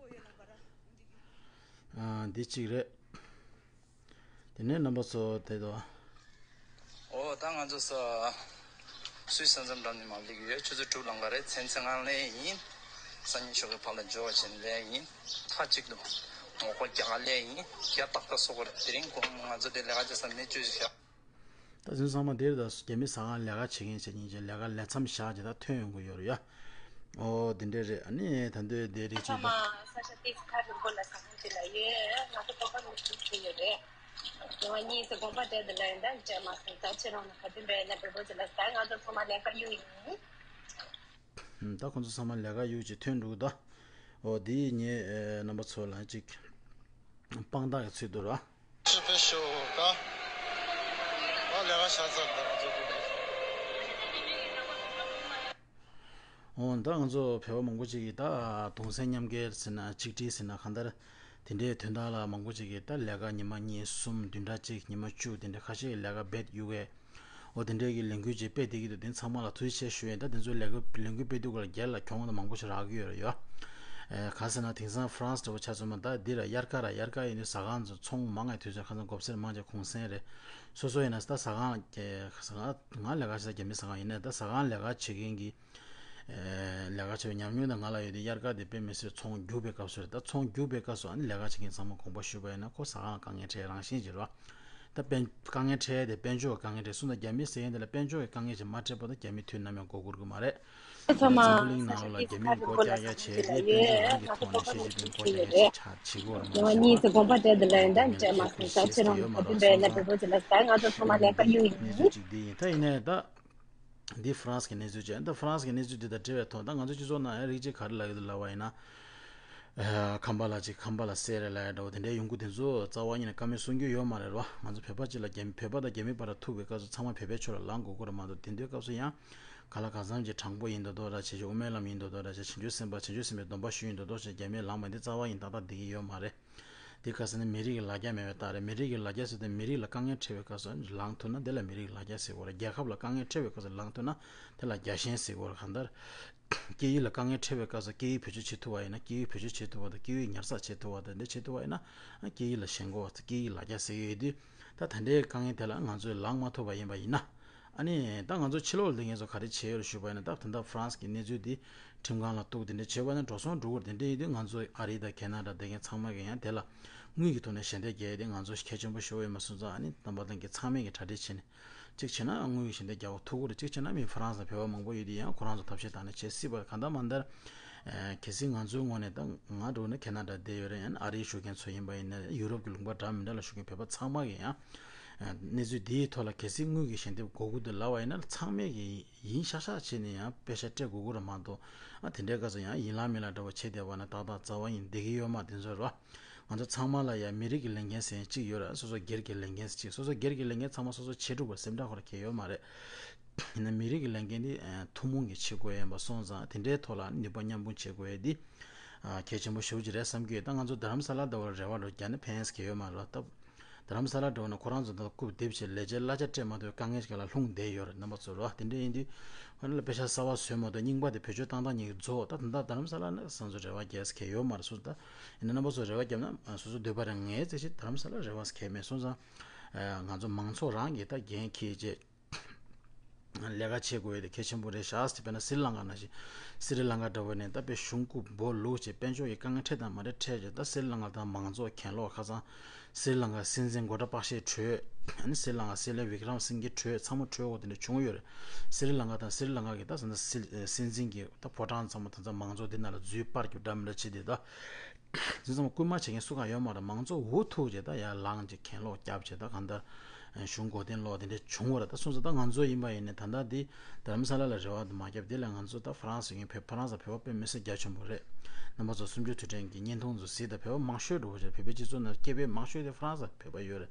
ཨ་འདི་གཅིག་རེད། དེ་ནས་རྣམ་པ་ཚོ་དེ་དོ། ཨོ་ད་ང་ཚོ་ས་སུད་ས་མཚམས་འགྲམ་ནས་མར་སླེབས་ཀྱི་ཡོད། ཆུ་ཚོད་དྲུག་ལམ་ཁ་རེད། མཚན་ཚེ་སྔ་ལས་ཡིན། སང་ཉིན་ཞོགས་ཀྱི་ཕར་ལ་འབྱོར་བ་བྱས་ནས་ལས་ཡིན། མཐའ་གཅིག་ཏུ་ངོ་རྒོལ་རྒྱག་ག་སླེབས་ཡིན། རྒྱ་ཏག་ཏག་བཟོ་དགོས་རེད། དེ་རིང་དགོང་མོ་ང་ཚོ་དེ་ལས་ཀ་བྱེད་ས་མེད་བཅོས་ཤིག་བཞག་ད་དེང་སང་མ་དེར་ད་རྒྱ་མི་ཟ་ཁང་ལས་ཀ་བྱེད་མཁན་བྱེད་མཁན་གྱི་ལས་ཀ་ལས་མཚམས་བཞག་ཅིག་ད་ཐོན་ཡོང་གི་ཡོད་རེད་ཡ། ཨོ་དེ་འདྲས་རེད། ཨ་ནི་ད་འདོད་དེ་རེད་ཅིག་ད། ཚང་མ་ས་ཆ་ཏིས་ཁ་རིང་པོ་ལ་ཟ་ཁང་ཅིག་ལ་ཡོད། ང་ཚོ་བོད་པ་མི་ཁྲིམས་བྱེད་ཡོད་རེད། ང་གཉིས་སུ་དགོངས་པ་བྲལ་དུ་ལ་ཡིན་ད་བྱས་མ་སོང་ད་ཁྱེད་རང་ལ་ག་དུས་འབད་ན་བོད་པོ་ཅིག་ལ་ཟ། ང་ཚོ་ཚང་མ་ལས་ཀ་གཡུག་ཡིན། ད་ཁོང་ཚོ་ཚང་མ་ལས་ཀ་གཡུག་ཅིག་ཐོན་འགྲོ་གི་ད། ཨོ་དེ་ངས་རྣམ་པ་ཚོ་ལ་ཅིག་དཔང་རྟགས་ཀྱི་ཚུལ་དུ་ར། ཕྱི་པེ་ཤོ་ད། ཨ་ལས་ཀ་བྱ་ཚར་ད་ང་ཚོ་དེ་འོ་ད་ང་ཚོ་བོད་པ་མང་པོ་ཅིག་གིས་ད་གདུང་སེམས་མཉམ་སྐྱེད་ཟེར་ན་ཆིག་སྒྲིལ་ཟེར་ན་གང་ལྟར་དེ་འདྲའི་དོན་དག་ལ་མང་པོ་ཅིག་གིས་ད་ལས་ཀ་ཉི་མ་གཉིས་གསུམ་བདུན་ཕྲག་གཅིག་ཉི་མ་བཅུ་དེ་འདྲ་ཁ་ཤས་ཀྱིས་ལས་ཀ་འབད་ཡོད་གས། འོ་དེ་འདྲའི་གི་ལས་འགུལ་ཅིག་སྤེལ་བསྡད་ཀྱི་འདུག་དེ་ཚང་མ་ལ་ཐུགས་རྗེ་ཆེ་ཞུ་ཡས། ད་དེ་ཚོའི་ལས་འགུལ་ལས་འགུལ་སྤེལ་དུས་སྐབས་ལ་སྒེར་ལ་གྱོང་དང་མང་པོ་ཞིག་རག་གི་ཡོད་རེད་ཡ། ཨེ་ག་ཟེར་ན་དེང་སང་ཧྥ་རན་སི་འདྲ་བོ་ཆ་མཚོན་ན་ད་འདི་ལ་དབྱར་ཁ་ར་དབྱར་ཁ་ཡིན་དུས་ཟ་ཁང་ཚོ་ཚོང་མང་ངེ་དུས་ཚོད་ཁ་སང་འགོ་སེར་མང་ཆེ་གུང་སེང་རེད། སོ་སོ་ཡིན་ན་ད་ཟ་ཁང་གི་ཟ་ཁང་ང་ལས་ཀ་བྱེད་ས་རྒྱ་མི་ཟ་ཁང་ཡིན་ནའི་ད་ཟ་ཁང་ལས་ཀ་བྱེད་མཁན་གྱི་ལས་ཀ་བྱེད་པའི་ཉམས་མྱོང་དང་ང་ལ་ཡོད་དུས་དབྱར་ཁ་དེ་དཔེ་མི་སྲིད་ཚོང་རྒྱུག་པའི་སྐབས་སུ་རེད། ད་ཚོང་རྒྱུག་པའི་སྐབས་སུ་ཨ་ནི་ལས་ཀ་བྱེད་མཁན་ཚང་མ་དགོངས་པ་ཞུས་པ་ཡིན་ན་ཁོ་ཟ་ཁང་དཀའ་ངལ་འཕྲད་རང་བཞིན་གྱིས་རེད་བ། ད་དཔལ་དཀའ་ངལ་འཕྲད་དེ་དཔལ་འབྱོར་གྱི་དཀའ་ངལ་འཕྲད་སོང་ཙང་རྒྱ་མི་ཟེར་མཁན་དེ་ལ་དཔལ་འབྱོར་གྱི་དཀའ་ངལ་ཅིག་མ་འཕྲད་བར་དུ་རྒྱ་མི་དུས་ནམ་ཡང་མགོ་སྒུར་གྱི་མ་རེད། ཚང་མ་འཛམ་བུ་གླིང་ནང་ལོགས་ལ་རྒྱ་མི་མགོ་ཀྱག་ཀྱག་བྱས་ཏེ་དཔལ་འབྱོར་རང་གི་ཐོག་ནས་ཞི་ཅིན་ཕིང་མགོ་ཀྱག་ཀྱག་ཅིག་ཆགས་བྱེད་དགོས་རེད་མ་གཏོགས་ང་གཉིས་སུ་དགོངས་པ་བྲལ་དུ་ལ་ཡིན་ད་བྲལ་མ་སོང་ད་ཁྱེད་རང་ག་དུས་འབད་ན་བོད་པོ་ཅིག་ལ་ཟ། ང་ཚོ་ཚང་མ་ལས་ཀ་གཡུག་ཡིན། གནས་ཚུལ་གཅིག་འདི་ཡིན། ད་ཡིན་ནའི་ད། འདི་ཧྥ་རན་སི་གི་གནས་ཚུལ་བྱས། ད་ཧྥ་རན་སི་གི་གནས་ཚུལ་འདི་དང་འབྲེལ་བའི་ཐོག་ད་ང་ཚོ་སྤྱི་ཚོགས་ནང་ཡང་རིགས་གཅིག་ག་རེ་ལབ་ཀྱི་འདུག་ལབ་པ་ཡིན་ན། ཨ་ཁམ་པ་ལ་ཅིག་ཁམ་པ་ལ་སེ་རེད་ལབ་ཡ་འདྲ་བོ་དེ་འདྲའི་ཡོང་གི། དེ་ཚོ་རྩ་བ་ཉིད་ནས་བཀའ་མོལ་གསུང་རྒྱུ་ཡོད་མ་རེད་བ། ང་ཚོ་བོད་པ་གཅིག་ལ་རྒྱ་མི་བོད་པ་དང་རྒྱ་མི་བར་ཐུག་པའི་སྐབས་སུ་ཚང་མ་བོད་པའི་ཕྱོགས་ལ་ལངས་དགོས་ཀྱི་རེད་མ་གཏོགས་དེ་འདྲའི་སྐབས་སུ་ཡང་ག་ལ་གང་འཚམ་གྱི་དྲང་པོ་ཡིན་མདོག་མདོག་འདྲ་བྱས་ཤིང་དབུ་མའི་ལམ་ཡིན་མདོག་མདོག་འདྲ་བྱས་བྱང་ཆུབ་སེམས་དཔའ་བྱང་ཆུབ་སེམས་དཔའི་སྡོམ་པ་ཞུ་ཡིན་མདོག་མདོག་བྱས་རྒྱ་མིས་ལངས་པ་འདི་རྩ་བ་ཉིད་ཏག་ཏག་བསྡད་ཀྱི་ཡོད་མ་རེད། དེ་ག་ཟེར་ན་མི་རིགས་ཀྱི་ལ་རྒྱ་མེད་པའི་རྟགས་རེད། མི་རིགས་ཀྱི་ལ་རྒྱ་ཟེར་དུས་མི་རིགས་ལ་དཀའ་ངལ་འཕྲད་པའི་སྐབས་སུ་ལངས་ཐུབ་ན་དེ་ལ་མི་རིགས་ཀྱི་ལ་རྒྱ་ཟེར་དགོས་རེད། རྒྱལ་ཁབ་ལ་དཀའ་ངལ་འཕྲད་པའི་སྐབས་སུ་ལངས་ཐུབ་ན་དེ་ལ་རྒྱལ་ཞེན་ཟེར་དགོས་རེད། གང་ལྟར་སྐད་ཡིག་ལ་དཀའ་ངལ་འཕྲད་པའི་སྐབས་སུ་སྐད་ཡིག་བེད་སྤྱོད་བྱེད་ཐུབ་པ་ཡིན་ན། སྐད་ཡིག་བེད་སྤྱོད་བྱེད་ཐུབ་པ་དང་སྐད་ཡིག་ཉར་ཚགས་བྱེད་ཐུབ་པ་དང་འདི་བྱེད་ཐུབ་པ་ཡིན་ན་སྐད་ཡིག་ལ་ཞེན་ཁོག་པ་དང་སྐད་ཡིག་ལ་རྒྱ་ཟེར་གྱི་ཡོད་དུས། ད་ད་ལྟའི་དཀའ་ངལ་དེ་ལ་ང་ཚོས་ལངས་མ་ཐུབ་པ་ཡིན་པ་ཡིན་ན། ཨ་ནི་ད་ང་ཚོ་ཕྱི་ལོགས་ལ་སྡོད་མཁན་ཚོ་ག་རེ་བྱས་ཡོད་རེད་ཞུས་པ་ཡིན་ན། ད་ད་ལྟ་ཧྥ་རན་སི་གི་གནས་ཚུལ་འདི་ཁྲིམས་ཁང་ལ་གཏུགས། དེ་འདྲ་བྱས་པ་ཡིན་ན་འགྲོ་སོང་འགྲོ་གི་རེད། དེ་འདྲ་ཡིན་དུས་ང་ཚོ་ཨ་རི་དང་ཁེ་ན་ཌ་སྡོད་མཁན་ཚང་མ་གིས་ཡང་དེ་ལ་དངུལ་གྱི་ཐོག་ནས་ཞལ་འདེབས་རྒྱག་ཡས་དེ་ང་ཚོ་གལ་ཆེན་པོ་ཞེ་པོ་ཡོད་མ་སོང་ཙང་། ཨ་ནི་རྣམ་པ་ལྷན་རྒྱས་ཚང་མས་ཀྱི་གྲ་སྒྲིག་བྱས་ནས། གཅིག་བྱས་ན་དངུལ་གྱི་ཞལ་འདེབས་རྒྱག་པ་ཐུབ་ཀྱི་རེད། གཅིག་བྱས་ན་མི་ཧྥ་རན་སི་བོད་པ་མང་པོ་ཡོད་དུས་ཡང་ཁོ་རང་ཚོ་ཐབས་ཤེས་བཏང་ནས་བྱེད་སྲིད་པ་རེད། གང་ལྟར་མ་ལྟར། ཨ་གལ་སྲིད་ང་ཚོའི་ངོས་ནས་ད་ང་འདྲ་བོ་ན་ཁེ་ན་ཌ་བསྡད་ཡོད་རེད། ཡང་ན་ཨ་རིར་བཞུགས་མཁན་ཚོ་ཡིན་པ་ཡིན་ན། ཡུ་རོབ་ཀྱི་ལུང་པ་འདྲ་མི་འདྲ་ལ་བཞུགས་མཁན་བོད་པ་ཚང་མ་གིས་ཡང་ཨ་གནས་ཚུལ་འདིའི་ཐོག་ལ་གལ་སྲིད་དངུལ་གྱི་ཞལ་འདེབས་དགོས་ཀྱི་འདུག་ལབ་པ་ཡིན་ན། ཚང་མས་ཀྱིས་ཡིན་ཤག་ཤག་བྱས་ནས་ཡང་པེ་ཤག་སྤྲད་དགོས་ཀྱི་རེད་མ་གཏོགས། ཨ་དེ་འདྲའི་སྐབས་སུ་ཡང་ཡིན་ལ་མིན་ལ་འདྲ་བོ་བྱས་བསྡད་པ་ན་ཏག་ཏག་རྩ་བ་ཉིད་བསྡད་ཀྱི་ཡོད་མ་རེད། དེ་ཚོ་རེད་བ། ང་ཚོ་ཚང་མ་ལ་ཡང་མི་རིགས་ཀྱི་ལས་འགན་ཟེར་མཁན་གཅིག་ཡོད་རེད། སོ་སོ་སྒེར་གྱི་ལས་འགན་ཟེར་གཅིག་སོ་སོ་སྒེར་གྱི་ལས་འགན་ཚང་མ་སོ་སོ་བྱེད་འགྲོ་དགོས་སེམས་ཁྲལ་ཁོ་རང་གང་ཡང་ཡོད་མ་རེད། ཡིན་ན་མི་རིགས་ཀྱི་ལས་འགན་འདི་ཨ་ཐུན་མོང་གི་བྱེད་དགོས་ཡིན་པ་སོང་ཙང་། དེ་འདྲའི་ཐོག་ལ་ནུས་པ་མཉམ་སྤུངས་བྱེད་དགོས་ཡས་འདི་ཨ་གལ་ཆེན་པོ་ཞེ་པོ་ཅིག་རེད་བསམ་གྱི་ཡོད། ད་ང་ཚོ་རྡ་རམ་ས་ལ་འདྲ་བོ་ལ་རེ་བ་འདྲ་བོ་རྒྱག་ན་ཕན་ཡས་གང་ཡང་ཡོད་མ་རེད་ད། རྡ་རམ་ས་ལ་འདྲ་བོ་ན་ཁོ་རང་ཚོ་ད་སྐུ་སྡེབ་བྱས་ལས་བྱེད་གླ་ཆ་སྤྲད་མ་ཐུབ་པའི་དཀའ་ངལ་ཞིག་ལ་ལྷུང་བསྡད་ཡོད་རེད། རྣམ་པ་ཚོ་རེད་བ། དེ་འདྲ་ཡིན་དུས་ཁོ་རང་ལ་པེ་ཤག་གསར་པ་བཟོས་མ་གཏོགས་རྙིང་པ་དེ་བེད་སྤྱོད་བཏང་སྟངས་ཉིད་རྫོགས། ད་ད་ལྟ་རྡ་རམ་ས་ལ་ན་ང་ཚོ་རེ་བ་རྒྱག་ས་གང་ཡང་ཡོད་མ་རེད། སོང་ཙང་ད་ཡིན་ན་རྣམ་པ་ཚོ་རེ་བ་བརྒྱབ་ན་སོ་སོ་འདོད་པ་རེད། ངའི་རྩེ་གཅིག་རྡ་རམ་ས་ལ་རེ་བ་གང་ཡང་མེད། སོང་ཙང་ང་ཚོ་མང་ཚོགས་རང་གིས་ད་འགན་འཁྱེར་བྱས། ལས་ཀ་བྱེད་དགོས་ཡོད་དེ་གལ་ཆེན་པོ་རེད་ཤག་དཔེར་ན་སི་རི་ལང་ཀ་ནང་བཞིན། སི་རི་ལང་ཀ་འདྲ་བོ་ནས་ད་དཔེ་གཞུང་རྐུབ་སྦོ་ལུག་བྱས་དཔལ་འབྱོར་གྱི་དཀའ་ངལ་འཕྲད་དང་མ་འཕྲད་འཕྲད་བྱས། ད་སི་རི་ལང་ཀ་དང་མང་གཙོ་གྱེན་ལོག་ཁ་སང་སི་རི་ལང་ཀ་སྲིད་འཛིན་མགོ་སྐྲ་པགས་ཤེད་བྲོས། ཨ་ནི་སི་རི་ལང་ཀ་སྲིད་བློན་བི་ཀྲམ་སིང་གེ་བྲོས། ཚང་མ་བྲོས་འོ་དེ་འདྲ་བྱུང་ཡོད་རེད། སི་རི་ལང་ཀ་དང་སི་རི་ལང་ཀ་གི་ད་ས་ད་སྲིད་སྲིད་འཛིན་གྱི་ད་ཕོ་བྲང་ཚང་མ་ད་ཚང་མང་གཙོ་དེ་ནང་ལ་འཛུལ་པར་རྒྱུ་འདྲ་མི་འདྲ་བྱེད་དེ་ད། དེ་ཚང་མ་སྐུལ་མ་བྱེད་མཁན་སུ་གང་ཡོད་མ་རེད། མང་གཙོ་འུ་ཐུག་བྱས་ད་ཡར་ལངས་བྱས་གྱེན་ལོག་བརྒྱབ་བྱས་ད་གང་ལྟར་གཞུང་མགོ་རྟིང་སློག་དེ་འདྲ་བྱུང་བ་རེད། ད་སོང་ཙང་ད་ང་ཚོ་ཡིན་པ་ཡིན་ནའི་ད་ལྟ་འདི་རྡ་རམ་ས་ལ་ལ་རེ་བ་དུ་མ་བརྒྱབ། དེ་ལ་ང་ཚོ་ད་ཧྥ་རན་སི་ཡིན་བོད་ཧྥ་རན་སི་བོད་པ་དཔེ་མི་སྲིད་རྒྱ་ཆེན་པོ་རེད། རྣམ་པ་ཚོ་གསུམ་བཅུ་དུས་དྲན་གྱི་བརྙན་ཐུང་ཚོ་གཟིགས་དང་། བོད་པ་མང་ཤོས་འགྲོ་བ་ཞིག་བོད་པའི་སྤྱི་ཚོགས་ནང་སྐྱེས་པའི་མང་ཤོས་དེ་ཧྥ་རན་སི་བོད་པ་ཡོད་རེད།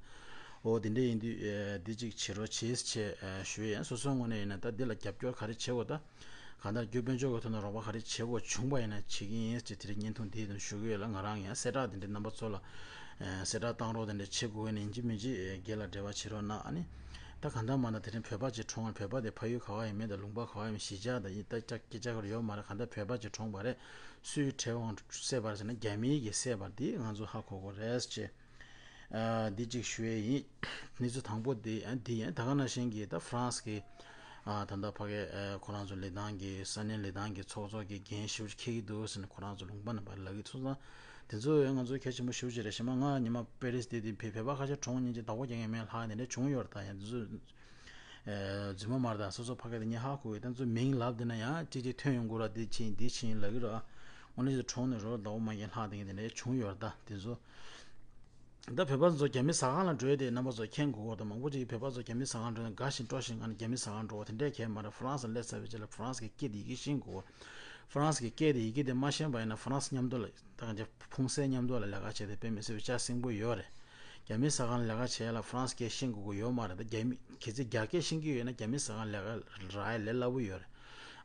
འོ་དེ་འདྲ་ཡིན་དུས་འདི་གཅིག་བྱེད་རོགས་བྱེད་ཅེས་ཞུ་ཡས། སོ་སོའི་ངོས་ནས་ཡིན་ན་ད་འདི་ལ་རྒྱབ་སྐྱོར་ག་རེ་བྱེད་དགོས། ད་གང་ལྟར་རྒྱུ་དཔལ་འབྱོར་གྱི་ཐོག་ནས་རོགས་པ་ག་རེ་བྱེད་དགོས་བྱུང་བ་ཡིན་ན་བྱེད་ཀྱི་ཡིན་ཅེས་དེ་རིང་བརྙན་ཐུང་འདིའི་དོན་ཞུ་གི་ཡོད་ལ། ང་རང་ཡང་གསལ་བསྒྲགས་དེ་འདྲའི་རྣམ་པ་ཚོ་ལ་གསལ་བསྒྲགས་བཏང་རོགས་དེ་འདྲ་བྱེད་དགོས་ནས་ཡིན་གཅིག་མིན་གཅིག་སྒེར་ལ་འབྲེལ་བ་བྱེད་རོགས་གནང་། ཨ་ནི་ད་གང་ལྟར་མ་ལྟར་དེ་རིང་བོད་པ་ཅིག་གྲོངས་པ་རེད། བོད་པ་ཕ་ཡུལ་ག་བ་ཡིན་མིན་དང་ལུང་པ་ག་བ་ཡིན་མིན་གཞིས་ཆགས་དང་ཡིན་ད་ཅག་སྐད་ཆ་ག་རེ་ཡོད་མ་རེད། གང་ལྟར་བོད་པ་ཅིག་གྲོངས་པ་རེད། སུའི་ཁྲལ་དབང་བསད་པ་རེད་ཟེར་ན་རྒྱ་མིའི་གིས་བསད་པ་འདི་ང་ཚོ་ཧ་གོ་དགོས་རེད་ཅེས། འདི་གཅིག་ཞུ་ཡས་ཡིན། གནས་ཚུལ་དང་པོ་འདི་འདི་ཡིན། ད་ག་ནང་བཞིན་གྱི་ད་ཧྥ་རན་སི་གི་ད་ལྟ་ཕ་གི་ཁོ་རང་ཚོ་ལི་ཐང་གི་ས་གནས་ལི་ཐང་གི་ཚོགས་གཙོ་གི་འགན་ཞེ་པོ་ཅིག་འཁྱེར་གྱི་འདུག་ཟེར་ནས་ཁོ་རང་ཚོ་ལུང་པ་ནས་ཕར་ལབ་ཀྱི་ཚུལ་དང་། དེ་ཚོ་ཡང་ང་ཚོ་གལ་ཆེན་པོ་ཞེ་པོ་ཅིག་རེད། གཞན་མ་ང་ཉི་མ་པེ་རིས་དེ་དེ་བོད་པ་ཁ་ཤས་གྲོངས་ཉིན་གྱི་བདག་པོ་རྒྱག་མཁན་མེད་ལྷག་དེ་འདྲ་བྱུང་ཡོད་རེད། ད་ཡང་དེ་ཚོ་རྫུན་མ་མ་རེད། ད་སོ་སོ་ཕ་གི་དེ་ངས་ཧ་གོ་གི། ད་ཚོ་མིང་ལབ་བསྡད་ན་ཡང་ཅིག་ཅིག་ཐོན་ཡོང་གི་རེད། འདི་ཕྱིན་འདི་ཕྱིན་ལབ་ཀྱི་རེད། དངོས་གནས་ཀྱི་གྲོངས་ནས་རོ་བདག་པོ་མ་རྒན་ལྷག་དེ་འདྲ་བྱུང་ཡོད་རེད། ད་དེ་ཚོ་ད་བོད་པ་ཚོ་རྒྱ་མི་ཟ་ཁང་ལ་འགྲོ་ཡས་དེ་རྣམ་པ་ཚོ་མཁྱེན་དགོས་ཀྱི་རེད། ད་མང་པོ་ཅིག་གིས་བོད་པ་ཚོ་རྒྱ་མི་ཟ་ཁང་འགྲོ་ན་དགའ་ཞིང་སྤྲོ་ཞིང་ཨ་ནི་རྒྱ་མི་ཟ་ཁང་འགྲོ་བ་དེ་འདྲས་གས་མ་རེད། ཧྥ་རན་སི་སླེབས་ཚར་བའི་རྗེས་ལ་ཧྥ་རན་སི་གི་སྐད་དེ་ཡི་གེ་ཤེས་དགོས། ཧྥ་རན་སི་གི་སྐད་དེ་ཡི་གེ་དེ་མ་ཤེས་པ་ཡིན་ན་ཧྥ་རན་སི་མཉམ་དུ་ལ་ད་གང་ཅི་ཕུང་སེལ་མཉམ་དུ་ལ་ལས་ཀ་བྱས་ཏེ་དཔེ་མི་སྲིད་པའི་ལྕགས་སྲིན་པོ་ཡོད་རེད། རྒྱ་མི་ཟ་ཁང་ལས་ཀ་བྱེད་ཡ་ལ་ཧྥ་རན་སི་སྐད་ཤེས་དགོས་ཀྱི་ཡོད་མ་རེད། ད་རྒྱ་མི་གལ་སྲིད་རྒྱ་སྐད་ཤེས་ཀྱི་ཡོད་ན་རྒྱ་མི་ཟ་ཁང་ལས་ཀ་རག་ཡ་ལས་སླ་པོ་ཡོད་རེད།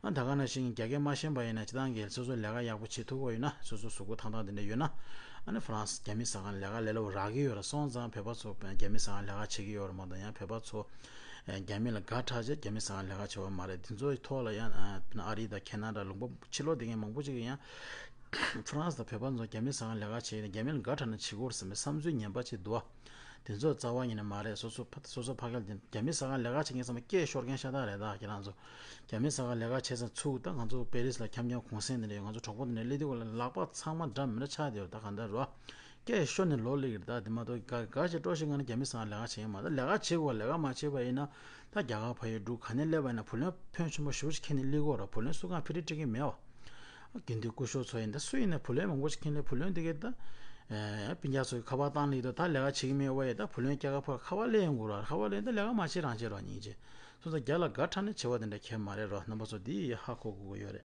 ཨ་ད་ག་ནང་བཞིན་རྒྱ་སྐད་མ་ཤེས་པ་ཡིན་ན་སྤྱིར་བཏང་གི་སོ་སོ་ལས་ཀ་ཡག་པོ་བྱེད་ཐུབ་ཀྱི་ཡོད་ན། སོ་སོ་གཟུགས་པོ་ཐང་ཐང་དེ་འདྲ་ཡོད་ན། ཨ་ནི་ཧྥ་རན་སི་རྒྱ་མི་ཟ་ཁང་ལས་ཀ་ལས་སླ་པོ་རག་གི་ཡོད་རེད། སོང་ཙང་བོད་པ་ཚོ་རྒྱ་མི་ཟ་ཁང་ལས་ཀ་བྱེད་ཀྱི་ཡོད་རེད་མ་གཏོགས་ཡང་བོད་པ་ཚོ་རྒྱ་མི་ལ་དགའ་དྲགས་བྱས་རྒྱ་མི་ཟ་ཁང་ལས་ཀ་བྱེད་པ་མ་རེད། དེ་ཚོའི་ཐོག་ལ་ཡང་ཨ་ཨ་རི་དང་ཁེ་ན་ཌ་ལུང་པ་ཕྱི་ལོགས་དེ་གའི་མང་པོ་ཅིག་གིས་ཡང་ཧྥ་རན་སི་དང་བོད་པ་ཚོ་རྒྱ་མི་ཟ་ཁང་ལས་ཀ་བྱེད་ཡོད་ན་རྒྱ་མི་ལ་དགའ་དྲགས་ན་བྱེད་དགོས་རེད་བསམ་པའི་བསམ་ཚུལ་ངན་པ་ཅིག་འདུག་ཨ། དེ་ཚོ་རྩ་བ་ཉིད་ནས་མ་རེད། སོ་སོ་ཕ་སོ་སོ་ཕ་གིར་དེ་རྒྱ་མི་ཟ་ཁང་ལས་ཀ་བྱེད་མཁན་ཚང་མ་སྐད་ཤོར་མཁན་ཤ་སྟག་རེད། ད་ཁྱེད་རང་ཚོ་རྒྱ་མི་ཟ་ཁང་ལས་ཀ་བྱེད་ས་ཚུགས། ད་ང་ཚོ་པེ་རིས་ལ་འཁྱམ་འཁྱམ་གུང་སེང་དེ་འདྲ་ཡོད། ང་ཚོ་གྲོགས་པོ་དེ་འདྲ་སླེབས་དུས་སྐབས་ལ་ལག་པ་ཚང་མ་འདྲ་མི་འདྲ་ཆགས་བསྡད་ཡོད། ད་གང་ལྟར་རོ་སྐད་ཤོར་ནས་ལོག་སླེབས་ཀྱི་རེད། ད་དེ་མ་གཏོགས་ག་ག་ཞིག་སྤྲོ་ཞིག་ངང་ནས་རྒྱ་མི་ཟ་ཁང་ལས་ཀ་བྱེད་ཀྱི་མ་རེད། ད་ལས་ཀ་བྱེད་དགོས། ལས་ཀ་མ་བྱེད་པ་ཡིན་ན་ད་རྒྱ་གར་ཕ་ཡུལ་འགྲོ་ག་ནས་སླེབས་པ་ཡིན་ན་བུ་ལོན་ཕོན་ཆེན་པོ་ཞེ་པོ་ཅིག་ཁྱེར་ནས་སླེབས་ཀྱི་ཡོད་རེད། བུ་ལོན་སུ་གང་ཕི་རི་སྤྲད་ཀྱི་མེད་པ། དགེ་འདུན་སྐུ་ཞབས་ཚོ་ཡིན་ད་སུ་ཡིན་ན་བུ་ལོན་མང་པོ་ཞིག་ཁྱེར་ལས་བུ་ལོན་དེ་གས་ད། ཨེ་སྤུན་ཀྱག་ཚོ་ཁ་པར་བཏང་ལེ་དུ་ད་ལས་ཀ་བྱེད་ཀྱི་མེད་པ་ཡིན་ད་བུ་ལོན་རྒྱ་གར་ཕར་ཁ་པར་སླེབས་ཡོང་དགོས་ར། ཁ་པར་སླེབས་ད་ལས་ཀ་མ་བྱེད་རང་བྱེད་རོགས་སྙིང་རྗེ། སོང་ཙང་རྒྱ་ལ་དགའ་དྲགས་ནས་བྱེད་པ་དེ་འདྲ་ཁྱེར་མ་རེད་རོ། རྣམ་པ་ཚོ་འདི་ཡི་ཧ་གོ་དགོས་ཀྱི་ཡོད་རེད།